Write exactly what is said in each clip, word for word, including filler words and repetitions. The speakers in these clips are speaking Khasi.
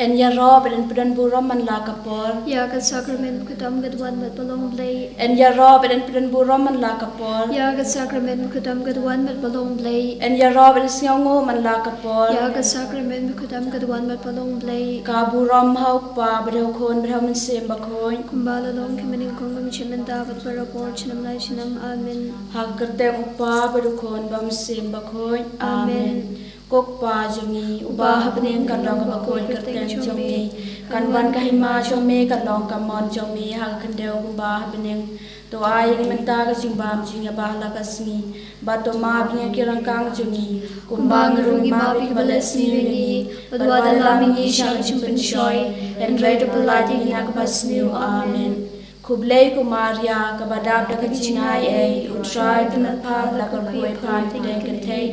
Yn ïaroh bad yn pynburom man la ka por. Ïa ka sakramen bakhuid tam ka dwan bad ba long Blei. Yn ïaroh bad yn pynburom man la ka por. Ïa ka sakramen bakhuid tam ka dwan bad ba long Blei. Yn ïaroh bad yn sngewnguh man la ka por. Ïa ka sakramen bakhuid tam ka dwan bad ba long Blei. Ka burom ha U Kpa bad ha U Khun bad ha U Mynsiem Bakhuid. Kumba la long ha kaba nyngkong, mynta bad barabor, junom la junom. Amen. Ha ka kyrteng U Kpa bad U Khun bad U Mynsiem Bakhuid. Amen. Amen. Ko Kpa jong ngi uba ha bneng, kan long kaba khuid ka kyrteng jong me. Kan wan ka hima jong me, kan long ka mon jong me ha ka khyndew kumba ha bneng. To ai ïa ngi mynta ka jingbam jong ngi ha la ka sngi. Bad to map ïa ngi ki ryngkang jong ngi, kumba ngi ruh ngi map ïa kiba leh sniew ïa ngi. Bad wat la lam ïa ngi sha ka jingpynshoi, hynrei to pyllait ïa ngi na kaba sniew. Amen. Khublei ko Maria, kaba dap da ka jingaiei, U Trai u don bad pha, la kyrkhu ïa pha ha ki kynthei,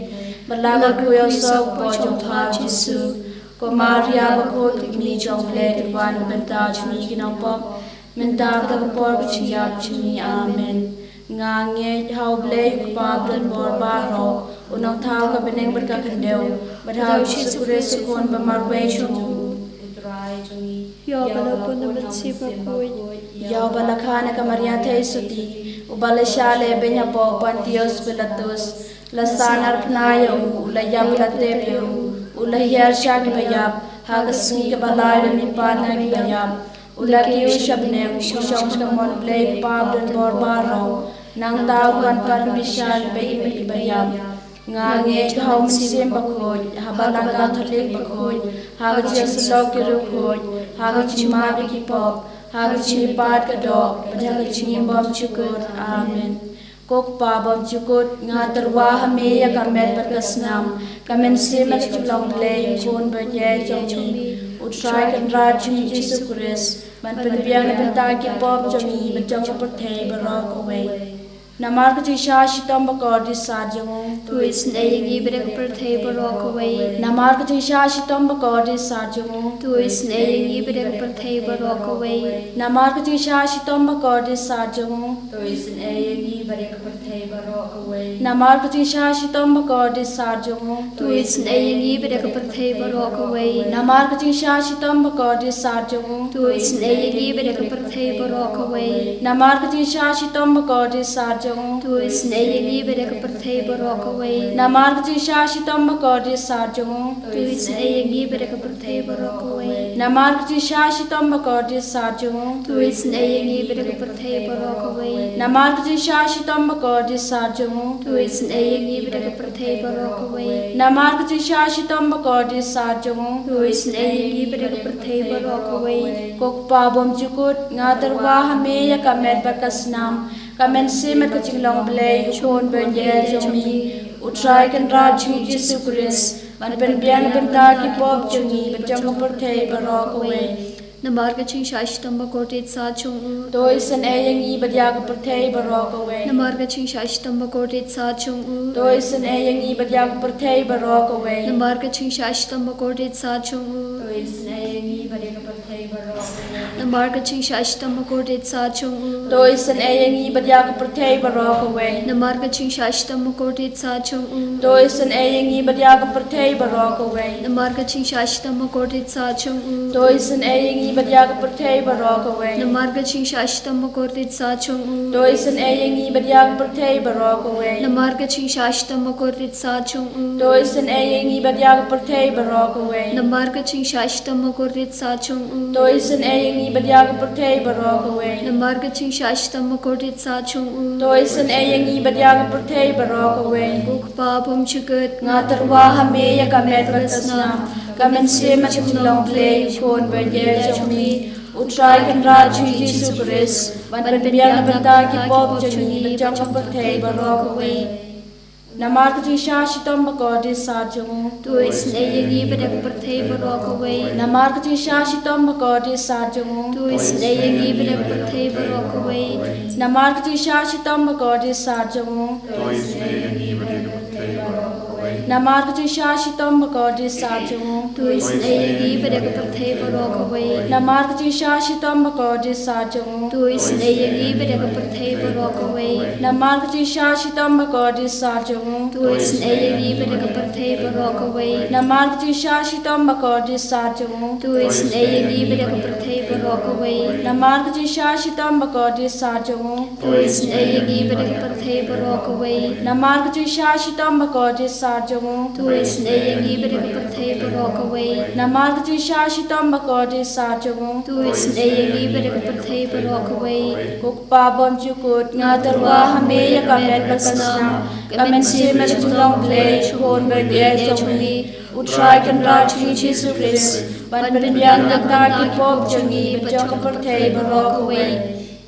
bad la kyrkhu ïa u soh u kpoh jong pha U Jisu. Ko Maria bakhuid, ko kmie jong U Blei, to wan na ka bynta jong ngi ki nongpop, mynta bad ha ka por ka jingïap jong ngi. Amen. Nga ngeit ha U Blei U Kpa badonbor baroh, U Nongthaw ka bneng bad ka khyndew, bad ha U Jisu Khrist U Khun ba marwei jong U. Ïa uba la pun na U Mynsiem Bakhuid. Ïa uba la kha na ka Maria theisotti, uba la shah lehbeiñ hapoh Pontius Pilatus, la sahnarphna ïa u, u la ïap, la tep ïa u, u la hiar sha kiba ïap, ha ka sngi kaba lai u la mihpat na kiba ïap, u la kiew sha bneng, u shong sha ka mon U Blei U Kpa badonbor baroh. Nangta u wan pat ban bishar ïa kiba im bad kiba ïap. Nga ngeit ha U Mynsiem Bakhuid, ha Balang Katholik bakhuid, ha ka jingïasyllok ki riewkhuid, ha ka jingmap ïa ki pop, ha ka jingmihpat ka doh, bad ha ka jingim bymjukut. Amen. Ko Kpa bymjukut, nga tyrwa ha me ïa ka met bad ka snam, ka mynsiem bad ka jinglong Blei, U Khun baieit jong me, U Trai Kynrad jong ngi Jisu Khrist, ban pynbiang na ka bynta ki pop jong ngi bad jong ka pyrthei baroh kawei. Namar ka jingshah shitom bakordit sat jong u, to isynei ïa ngi bad ïa ka pyrthei baroh kawei. Namar ka jingshah shitom bakordit sat jong u, to isynei ïa ngi bad ïa ka pyrthei baroh kawei. Namar ka jingshah shitom bakordit sat jong u, to isynei ïa ngi bad ïa ka pyrthei baroh kawei. Namar ka jingshah shitom bakordit sat jong u, to isynei ïa ngi bad ïa ka pyrthei baroh kawei. Namar ka jingshah shitom bakordit sat jong u, to isynei ïa ngi bad ïa ka pyrthei baroh kawei. Namar ka jingshah shitom bakordit sat jong u, to isynei ïa ngi bad ïa ka pyrthei baroh kawei. Namar ka jingshah shitom bakordit sat jong u, to isynei ïa ngi bad ïa ka pyrthei baroh kawei. Namar ka jingshah shitom bakordit sat jong u, to isynei ïa ngi bad ïa ka pyrthei baroh kawei. Namar ka jingshah shitom bakordit sat jong u, to isynei ïa ngi bad ïa ka pyrthei baroh kawei. Namar ka jingshah shitom bakordit sat jong u, to isynei ïa ngi bad ïa ka pyrthei baroh kawei. Ko Kpa bymjukut, nga tyrwa ha me ïa ka met bad ka snam, ka mynsiem bad ka jinglong Blei, U Khun baieit jong me, U Trai Kynrad jong ngi Jisu Khrist, ban pynbiang na ka bynta ki pop jong ngi bad jong ka pyrthei baroh kawei. Namar ka jingshah shitom bakordit sat jong u, to isynei ïa ngi bad ïa ka pyrthei baroh kawei. Namar ka jingshah shitom bakordit sat jong u, to isynei ïa ngi bad ïa ka pyrthei baroh kawei. Namar ka jingshah shitom bakordit sat jong u, to isynei ïa ngi bad ïa ka pyrthei baroh kawei. Namar ka jingshah shitom bakordit sat jong u, to isynei ïa ngi bad ïa ka pyrthei baroh kawei. Namar ka jingshah shitom bakordit sat jong u, to isynei ïa ngi bad ïa ka pyrthei baroh kawei. Namar ka jingshah shitom bakordit sat jong u, to isynei ïa ngi bad ïa ka pyrthei baroh kawei. Namar ka jingshah shitom bakordit sat jong u, to isynei ïa ngi bad ïa ka pyrthei baroh kawei. Namar ka jingshah shitom bakordit sat jong u, to isynei ïa ngi bad ïa ka pyrthei baroh kawei. Namar ka jingshah shitom bakordit sat jong u, to isynei ïa ngi bad ïa ka pyrthei baroh kawei. Namar ka jingshah shitom bakordit sat jong u, to isynei ïa ngi bad ïa ka pyrthei baroh kawei. Ko Kpa bymjukut, nga tyrwa ha me ïa ka met bad ka snam, ka mynsiem bad ka jinglong Blei, U Khun baieit jong me, U Trai Kynrad jong ngi Jisu Khrist, ban pynbiang na ka bynta ki pop jong ngi bad jong ka pyrthei baroh kawei. Namar ka jingshah shitom bakordit sat jong u, to isynei ïa ngi bad ïa ka pyrthei baroh kawei. Namar ka jingshah shitom bakordit sat jong u, to isynei ïa ngi bad ïa ka pyrthei baroh kawei. Namar ka jingshah shitom bakordit sat jong u, to isynei ïa ngi bad ïa ka pyrthei baroh kawei. Namar ka jingshisha shitom bakordit sat jong u, to isynei ïa ngi bad ïa ka pyrthei baroh kawei. Namar ka jingshisha shitom bakordit sat jong u, to isynei ïa ngi bad ïa ka pyrthei baroh kawei. Namar ka jingshisha shitom bakordit sat jong u, to isynei ïa ngi bad ïa ka pyrthei baroh kawei. Namar ka jingshisha shitom bakordit sat jong u, to isynei ïa ngi bad ïa ka pyrthei baroh kawei. Namar ka jingshisha shitom bakordit sat jong u, to isynei ïa ngi bad ïa ka pyrthei baroh kawei. Namar ka jingshisha shitom bakordit sat jong u, to isynei ïa ngi bad ïa ka pyrthei baroh kawei. Namar ka jingshisha shitom bakordit sat jong u, to isynei ïa ngi bad ïa ka pyrthei baroh kawei. Ko Kpa bymjukut, nga tyrwa ha me ïa ka met bad ka snam, ka mynsiem bad ka jinglong Blei, Khun bad Kynrad jong ngi, U Trai Kynrad jong ngi Jisu Khrist, ban pynbiang na ka bynta ki pop jong ngi bad jong ka pyrthei baroh kawei.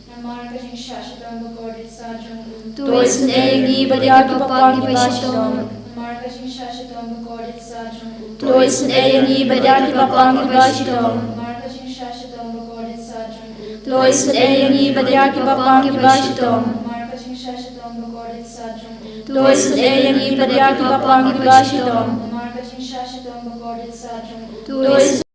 Namar ka jingshisha shitom bakordit sat jong u, to isynei ïa ngi bad ïa kiba pang kiba shitom. Namar ka jingshisha shitom bakordit sat jong u, to isynei ïa ngi bad ïa kiba pang kiba shitom. Namar ka jingshisha shitom bakordit sat jong u, to isynei ïa ngi bad ïa kiba pang kiba shitom. Namar ka jingshisha shitom bakordit sat jong u, to isynei ïa ngi bad ïa kiba pang kiba shitom. Namar ka jingshisha shitom bakordit sat jong u, to isynei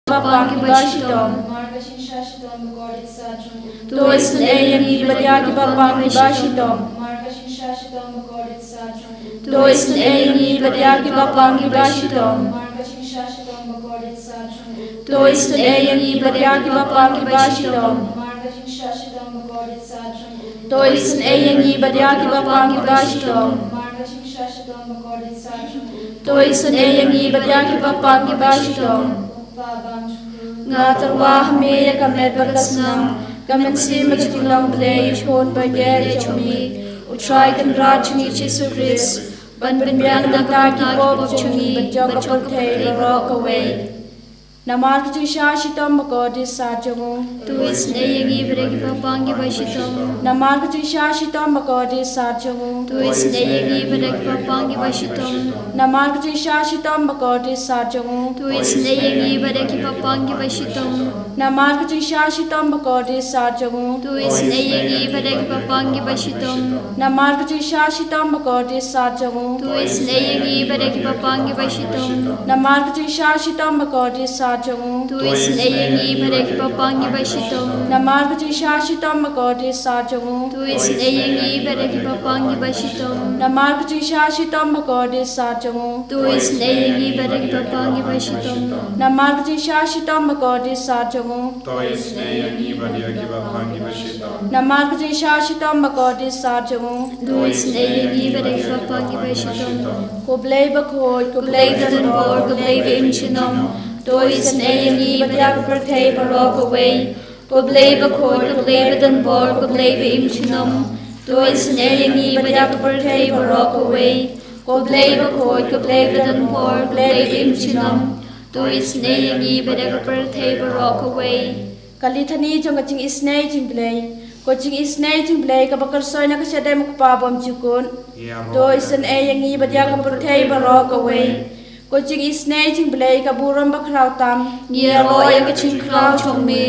kiba pang kiba shitom. Namar ka jingshisha shitom bakordit sat jong u, to isynei ïa ngi bad ïa kiba pang kiba shitom. Namar ka jingshisha shitom bakordit sat jong u, to isynei ïa ngi bad ïa kiba pang kiba shitom. Namar ka jingshisha shitom bakordit sat jong u, to isynei ïa ngi bad ïa kiba pang kiba shitom. Namar ka jingshisha shitom bakordit sat jong u, to isynei ïa ngi bad ïa kiba pang kiba shitom. Namar ka jingshisha shitom bakordit sat jong u, to isynei ïa ngi bad ïa kiba pang kiba shitom. Ko Kpa bymjukut, nga tyrwa ha me ïa ka met bad ka snam, ka mynsiem bad ka jinglong Blei, Khun bad Kynrad jong ngi, U Trai Kynrad jong ngi Jisu Khrist, ban pynbiang na ka bynta ki pop jong ngi bad jong ka pyrthei baroh kawei. Namar ka jingshisha shitom bakordit sat jong u, to isynei ïa ngi bad ïa kiba pang kiba shitom. Namar ka jingshisha shitom bakordit sat jong u, to isynei ïa ngi bad ïa kiba pang kiba shitom. Namar ka jingshisha shitom bakordit sat jong u, to isynei ïa ngi bad ïa kiba pang kiba shitom. Namar ka jingshisha shitom bakordit sat jong u, to isynei ïa ngi bad ïa kiba pang kiba shitom. Namar ka jingshisha shitom bakordit sat jong u, to isynei ïa ngi bad ïa kiba pang kiba shitom. Namar ka jingshisha shitom bakordit sat jong u, to isynei ïa ngi bad ïa kiba pang kiba shitom. Namar ka jingshisha shitom bakordit sat jong u, to isynei ïa ngi bad ïa kiba pang kiba shitom. Namar ka jingshisha shitom bakordit sat jong u, to isynei ïa ngi bad ïa kiba pang kiba shitom. Namar ka jingshisha shitom bakordit sat jong u, to isynei ïa ngi bad ïa kiba pang kiba shitom. Namar ka jingshisha shitom bakordit sat jong u, to isynei ïa ngi bad ïa kiba pang kiba shitom. Ko Blei bakhuid, ko Blei badonbor, ko Blei ba im junom, to isynei ïa ngi bad ïa ka pyrthei baroh kawei. Ko Blei bakhuid, ko Blei badonbor, ko Blei ba im junom, to isynei ïa ngi bad ïa ka pyrthei baroh kawei. Ko Blei bakhuid, ko Blei badonbor, ko Blei ba im junom, to isynei ïa ngi bad ïa ka pyrthei baroh kawei. Ka Lithani jong ka jingisynei jong U Blei. Ko jingisynei jong U Blei kaba kyrsoi na ka shadem U Kpa bymjukut, to isynei ïa ngi bad ïa ka pyrthei baroh kawei. Ko jingisynei jong U Blei ka burom bakhraw tam, ngi ïaroh ïa ka jingkhraw jong me.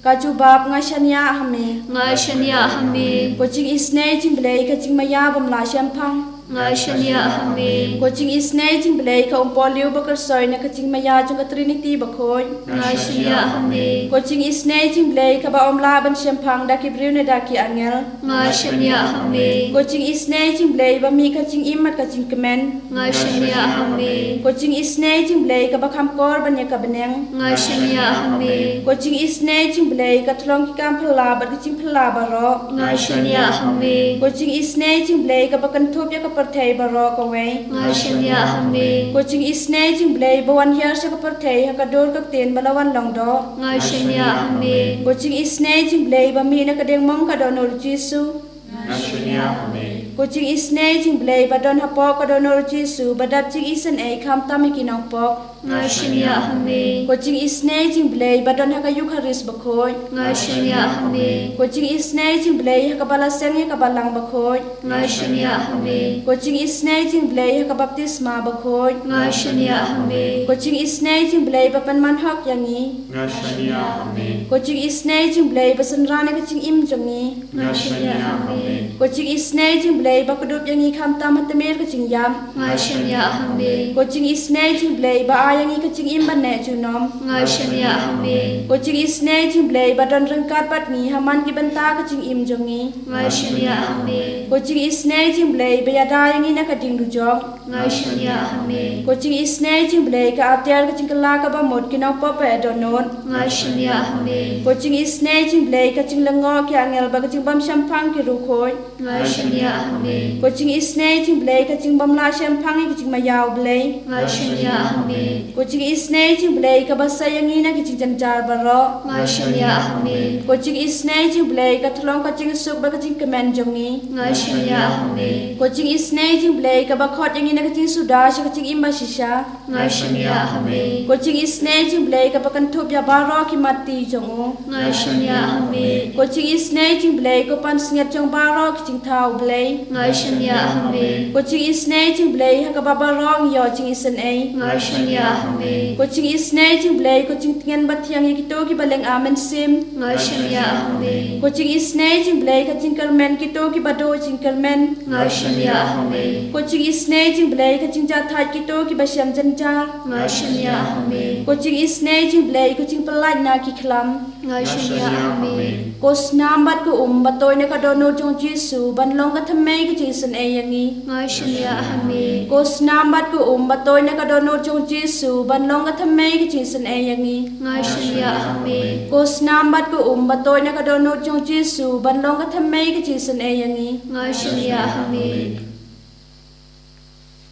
Ka jubab, nga shaniah ha me. Nga shaniah ha me. Ko jingisynei jong U Blei ka jingmaïa bym lah shemphang, nga shaniah ha me. Ko jingisynei jong U Blei ka umpohliew bakyrsoi na ka jingmaïa jong ka Trinity bakhuid, nga shaniah ha me. Ko jingisynei jong U Blei kaba ym lah ban shemphang da ki briew ne da ki angel, nga shaniah ha me. Ko jingisynei jong U Blei ba mih ka jingim bad ka jingkmen, nga shaniah ha me. Ko jingisynei jong U Blei kaba kham kor ban ïa ka bneng, nga shaniah ha me. Ko jingisynei jong U Blei ka thlong ki kam phylla bad ka jingphylla baroh, nga shaniah ha me. Ko jingisynei jong U Blei kaba kynthup ïa ka pyrthei baroh kawei, nga shaniah ha me. Ko jingisynei jong U Blei ba wan hiar sha ka pyrthei ha ka dur ka ktien ba la wan long doh, nga shaniah ha me. Ko jingisynei jong U Blei ba mih na ka diengmong ka dohnud U Jisu, nga shaniah ha me. Ko jingisynei jong U Blei ba don hapoh ka dohnud U Jisu ba dap jingisynei khamtam ïa ki nongpop, nga shaniah ha me. Ko jingisynei jong U Blei ba don ha ka Eukharist bakhuid, nga shaniah ha me. Ko jingisynei jong U Blei ha kaba la seng ïa ka Balang bakhuid, nga shaniah ha me. Ko jingisynei jong U Blei ha ka baptisma bakhuid, nga shaniah ha me. Ko jingisynei jong U Blei ba pynman hok ïa ngi, nga shaniah ha me. Ko jingisynei jong U Blei ba synran ïa ka jingim jong ngi, nga shaniah ha me. Ko jingisynei jong Blei ba kdup ïa ngi khamtam ha tmier ka jingïap. Nga shaniah ha me. Ko jingisynei jong Blei ba ai ïa ngi ka jingim ban neh junom. Nga shaniah ha me. Ko jingisynei jong Blei ba don ryngkat bad ngi ha man ki bynta ka jingim jong ngi. Nga shaniah ha me. Ko jingisynei jong Blei ba ïada ïa ngi na ka ding dujok. Nga shaniah ha me. Ko jingisynei jong Blei ka atiar ka jingkylla kaba mut ki nongpop ba dohnud. Nga shaniah ha me. Ko jingisynei jong Blei ka jinglyngngoh ki angel bad ka jingbym shemphang ki riewkhuid. Nga shaniah ha me. Ko jingisynei jong Blei ka jingbym lah shemphang ïa ka jingmaïa u Blei. Nga shaniah ha me. Ko jingisynei jong Blei kaba sei ïa ngi na ki jingjynjar baroh. Nga shaniah ha me. Ko jingisynei jong Blei ka tyllong ka jingsuk bad ka jingkmen jong ngi. Nga shaniah ha me. Ko jingisynei jong Blei kaba khot ïa ngi na ka jingsuda sha ka jingim ba shisha. Nga shaniah ha me. Ko jingisynei jong Blei kaba kynthup ïa baroh ki matti jong u. Nga shaniah ha me. Ko jingisynei jong Blei ko pansngiat jong baroh ki jingthaw u Blei. Nga shaniah ha me. Ko jingisynei jong Blei ha kaba baroh ngi ïoh jingisynei. Nga shaniah ha me. Ko jingisynei jong Blei ko jingtngen bathiang ïa kito kiba lynga mynsiem. Nga shaniah ha me. Ko jingisynei jong Blei ka jingkyrmen kito kiba duh jingkyrmen. Nga shaniah ha me. Ko jingisynei jong Blei ka jingjahthait kito kiba shem jynjar. Nga shaniah ha me. Ko jingisynei jong Blei ko jingpyllait na ki khlam. Nga shaniah ha me. Ko snam bad ko um ba tuid na ka dohnud jong u Jisu ban long ka thymmei ka jingisynei ïa ngi. Nga shaniah ha me. Ko snam bad ko um ba tuid na ka dohnud jong u Jisu ban long ka thymmei ka jingisynei ïa ngi. Nga shaniah ha me. Ko snam bad ko um ba tuid na ka dohnud jong u Jisu ban long ka thymmei ka jingisynei ïa ngi. Nga shaniah ha me.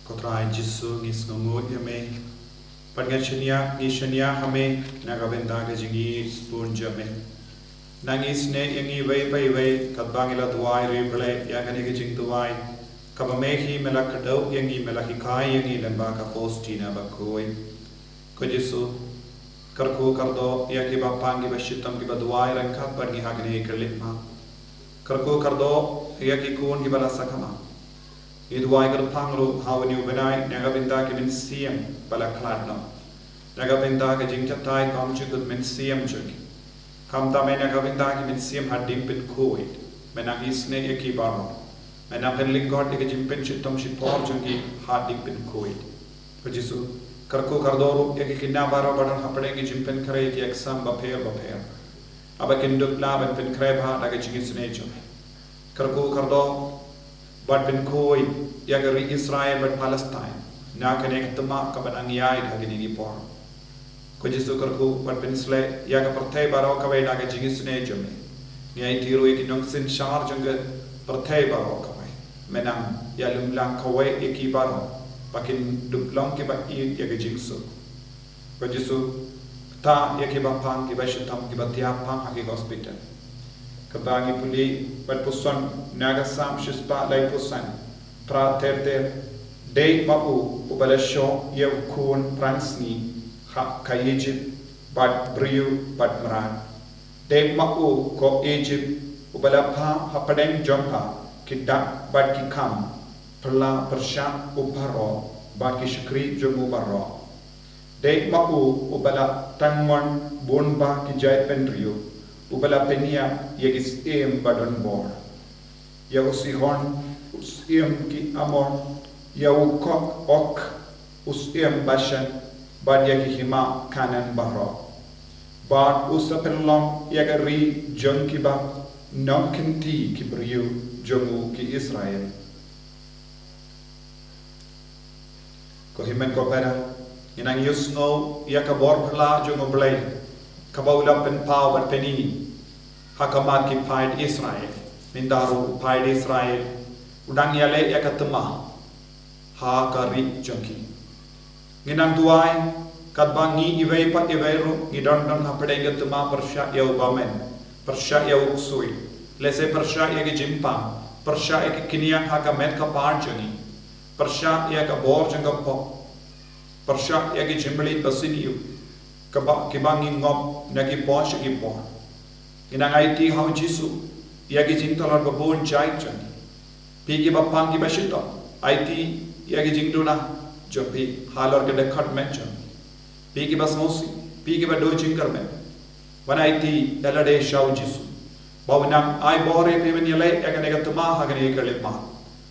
Ko Trai Jisu, ngi sngewnguh ïa me. Bad ngi shaniah, ngi shaniah ha me na ka bynta ka jingïeit sbun jong me. Nang isynei ïa ngi iwei pa iwei katba ngi la duwai riewblei ïa kane ka jingduwai kaba me hi me la kdew ïa ngi, me la hikai ïa ngi lyngba ka Faustina bakhuid. Ko Jisu, kyrkhu kyrdoh ïa kiba pang kiba shitom kiba duwai ryngkat bad ngi ha kane ka leit ma. Kyrkhu kyrdoh ïa ki khun kiba la sakma. Ngi duwai kyrpang ruh ha une u bnai na ka bynta ki mynsiem ba la khlad noh, na ka bynta ka jingjatai kam jukut mynsiem jong ki. Khamtam me na ka bynta ki mynsiem ha ding pynkhuid, me nang isynei ïa ki baroh, me nang pynlyngkot ïa ka jingpynshitom shipor jong ki ha ding pynkhuid. Ko Jisu, kyrkhu kyrdoh ruh ïa ki khynnah baroh ba don hapdeng ki jingpynkhreh ïa ki exam bapher bapher. Haba kin dup lah ban pynkhreh bha da ka jingisynei jong me. Kyrkhu kyrdoh bad pynkhuid ïa ka ri Israel bad Palestine na kane ka tymmen kaba nang ïaid ha kine ki por. Ko Jisu, kyrkhu bad pynsleh ïa ka pyrthei baroh kawei da ka jingisynei jong me. Ngi aiti ruh ïa ki nongsynshar jong ka pyrthei baroh kawei. Me nang ïalum lang kawei ïa ki baroh ba kin dup long kiba ïeit ïa ka jingsuk. Ko Jisu, ktah ïa kiba pang kiba shitom kiba thiah pang ha ki hospital. Kaba ngi pule bad puson na ka Salm shispah laiphew san, phra ter ter. Dei ma u uba la shoh ïa u khun pransngi ha ka Ijipt bad briew bad mrad. Dei ma u ko Ijipt uba la phah hapdeng jong pha ki dak bad ki kham, pyrla pyrshah u Pharaoh bad ki shakri jong u baroh. Dei ma u uba la tangmon bun bah ki jaitbynriew, uba la pynïap ïa ki syiem ba don bor, ïa u Sihon u syiem ki Amor, ïa u Gog, Og u syiem Bashan, bad ïa ki hima Kanaan baroh. Bad u sa pynlong ïa ka ri jong kiba nongkynti ki briew jong u ki Israel. Ko hynmen ko para, ngi nang ïohsngew ïa ka bor phylla jong U Blei kaba u la pynpaw bad pyni ha khmat ki paid Israel. Mynta ruh u paid Israel u dang ïaleh ïa ka tymmen ha ka ri jong ki. Ngi nang duwai katba ngi iwei pa iwei ruh ngi don don hapdeng ka tymmen pyrshah ïa u bymman, pyrshah ïa u ksuid, lehse pyrshah ïa ki jingpang, pyrshah ïa ki kynïang ha ka met ka par jong ngi, pyrshah ïa ka bor jong ka pop, pyrshah ïa ki jingmlien ba sniew kaba kiba ngi ngop na ki por sha ki por. Ngi nang aiti ha u Jisu ïa ki jingtlot ba bun jait jong ngi. Phi kiba pang kiba shitom, aiti ïa ki jingduna jong phi halor ka dkhot met jong phi. Phi kiba sngewsih, phi kiba duh jingkyrmen, wan aiti ïa lade sha u Jisu ba u nang ai bor ïa phi ban ïaleh ïa kane ka tymmen ha kane ka khyllipmat.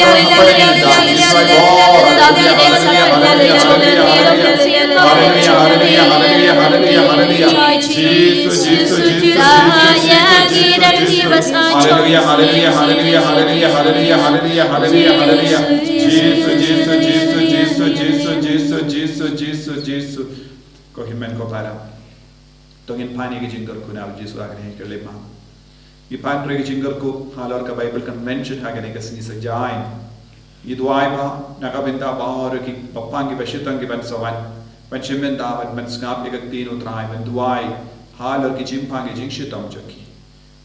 Hallelujah, hallelujah, hallelujah, hallelujah, hallelujah, hallelujah, hallelujah, hallelujah, hallelujah, hallelujah, hallelujah. Jesus, Jesus, Jesus, Jesus, Jesus, Jesus, Jesus. Hallelujah, hallelujah, hallelujah, hallelujah, hallelujah, hallelujah, hallelujah, hallelujah. Jesus, Jesus, Jesus, Jesus, Jesus, Jesus, Jesus, Jesus, Jesus. Ko hynmen ko para. To ngin pan ïa ka jingkyrkhu na u Jisu ha kane ka lymman. Ngi pan ïa ka jingkyrkhu halor ka Bible kan mention ha kane ka sngi sa jaiñ. Ngi duwai ba na ka bynta baroh ki bapang ki bashitom ki ban sa wan, ban shim bynta, ban, ban sngap ïa ka ktien u Trai, ban duwai halor ki jingpang ki jingshitom jong ki.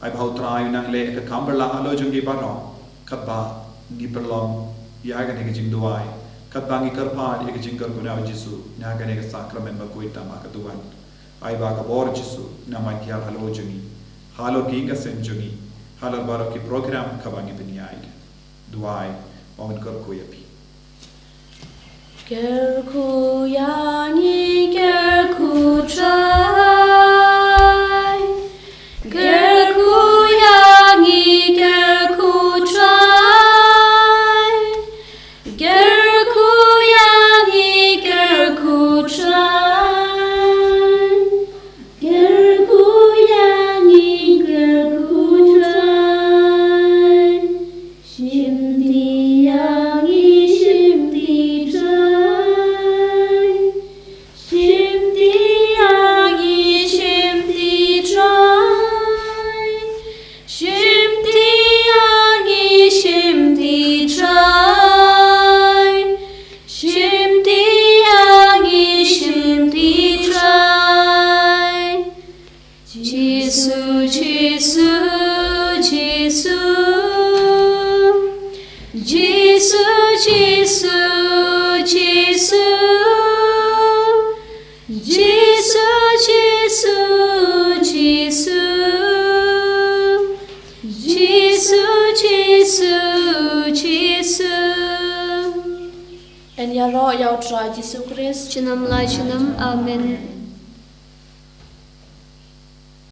Ai ba u Trai u nang leh ïa ka kam pyrshah halor jong ngi baroh, katba ngi pynlong ïa kane ka jingduwai, katba ngi kyrpad ïa ka jingkyrkhu na u Jisu na kane ka sakramen bakhuid tam ha ka duwan. Ai ba ka bor Jisu nang markhmat halor jong ngi, halor ki ïing ki sem jong ngi, halor baroh ki program kaba ngi pynïaid. Duwai, ba ngin kyrkhu ïa phi. Kyrkhu ïa ngi, kyrkhu Trai. Kyrkhu ïa ngi, kyrkhu Trai. Kyrkhu ïa ngi, kyrkhu Trai. Kyrkhu ïa ngi, kyrkhu Trai. Shimti ïa ngi, shimti Trai. Shimti ïa ngi, shimti Trai. Shimti ïa ngi, shimti Trai. Shimti ïa ngi, shimti Trai. Jisu, Jisu, Jisu. Jisu, Jisu, Jisu. Jisu, Jisu, Jisu. Jisu, Jisu, Jisu. Yn ïaroh ïa u Trai Jisu Khrist. Junom la junom. Amen.